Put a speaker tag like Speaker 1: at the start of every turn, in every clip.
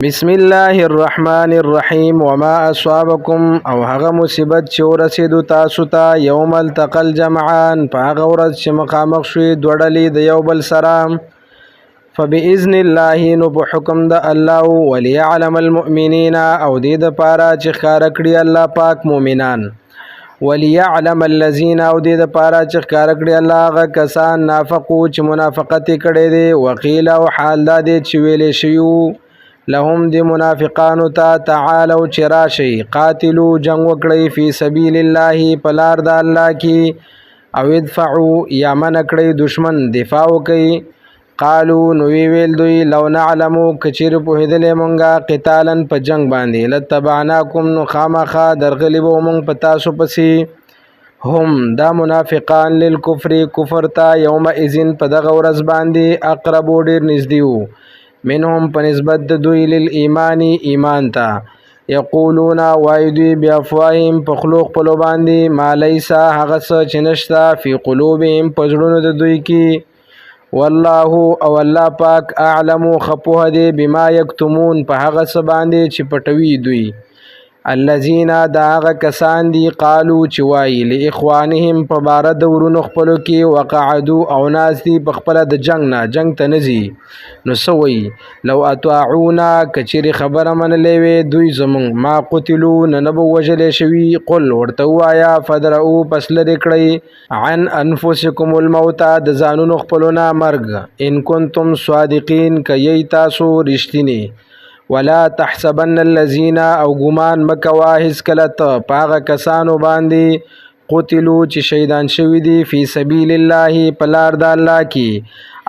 Speaker 1: بسم الله الرحمن الرحیم. وما اصابکم، او هغه مصیبت چې ورسېدو تاسو ته، یوم التقى الجمعان، په هغه ورځ چې مخامخ شوې دوه ډلې د یو بل سره، فبإذن الله، نو په حکم د الله، وليعلم المؤمنین، او دې د پاره چې ښکاره کړي الله پاک مؤمنان، وليعلم الذين، او دې د پاره چې ښکاره کړي الله هغه کسان، نافقو، چې منافقت یې کړی دی. وقیل، او حال دا دی چې ویلی شوي وو، لهم، دی منافقانو ته، تعالو، چې راشئ، قاتلو، جنگ وکړئ، فی سبیل الله، په لار د الله کې، او ادفعو، یا منع کړئ دشمن، دفاع وکړئ. قالو، نو وی ویل دوی، لو نعلمو، کچیر پوهېدلې مونږه، قتالا، په جنگ باندې، لتبعناکم، نو خامخا درغلي به مونږ په تاسو پسې. هم دا منافقان، للکفر، کفر ته، یوم اذن، په دغه ورځ باندې، اقربو، ډېر نږدې وو، منهم، په نسبت د دوی، للایمان، ایمان ته. یقولون، وایي دوی، بافواههم، په خولو خپلو باندې، ما لیس، هغه څه چې نشته، فی قلوبهم، په زړونو د دوی کې. والله، او الله پاک، اعلم، ښه پوهه دی، بما یکتمون، په هغه څه باندې چې پټوي دوی. الذین، دا هغه کسان دي، قالو، چې وایي، لاخوانهم، په باره د ورونو خپلو کې، وقعدو، او ناست دي په خپله د جنګ نه، جنګ ته نه ځي، نو څه وایي؟ لو اطاعونا، که چېرې خبره منلې وی دوی زمونږ، ما قتلو، نه نه به وژلی شوي. قل، ورته ووایه، فدرؤ، پس لرې کړئ، عن انفسکم الموت، د ځانونو خپلو نه مرګ، ان کنتم صادقین، که یئ تاسو رښتیني. ولا تحسبن الذين، او ګمان مکوا هیڅکله ته په هغه کسانو باندې، قتلو، چې شهیدان شوي دي، فی سبیل الله، په لار د الله کې،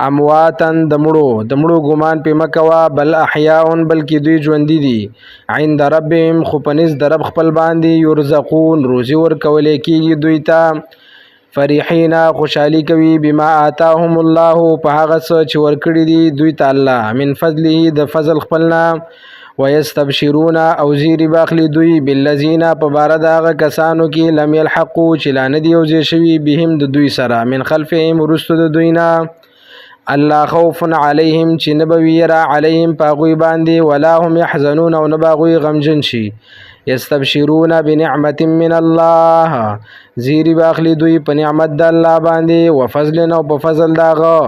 Speaker 1: امواتا، د مړو ګمان پې مکوا، بل احیاء، بلکې دوی ژوندي دي، عند ربهم، خو په نزد د رب خپل باندې، یرزقون، روزي ورکولی کیږي دوی ته. فرحین، خوشحالي کوي، بما آتاهم الله، په هغه څه چې ورکړي دي دوی ته الله، من فضله، د فضل خپلنا. ويستبشرون، او زیری باخلی دوی، بالذین، په باره د هغه کسانو کې، لم یلحقو، چې لا نه دي یوځای شوي، بهم، د دوی سره، من خلفهم، وروسته د دوی نه، الله خوف علیهم، چې نه به ویره، علیهم، په هغوی باندې، ولا هم یحزنون، او نه به هغوی غمجن شي. یستبشرون بنعمت من الله، زیری باخلی دوی په نعمت د الله باندې، وفضل، او په فضل داغه،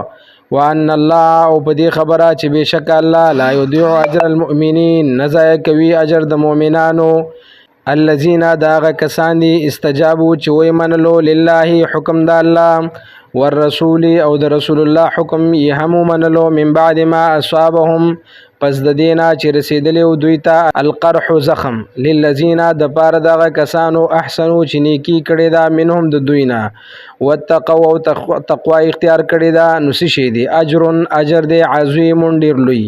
Speaker 1: وان الله، او په دې خبره چې بشک الله، لا یضيع اجر المؤمنین، نه ضایع کوي اجر د مؤمنانو. الذين، داغه کسان دي، استجابو، چې وی منلو، لله، حکم د الله، والرسول، او د رسول الله حکم یې هم منلو، من بعد ما اصابهم، پس د دینا چې رسیدلی و دوی ته، القرح، زخم. للذین، د پاره دغه کسانو، احسنو، چې نیکی کړې ده، منهم، د دوی نه، واتقوا، او تقوا اختیار کړې ده، نو څه شی دی؟ اجر، اجر دی، عظیم، ډیر لوی.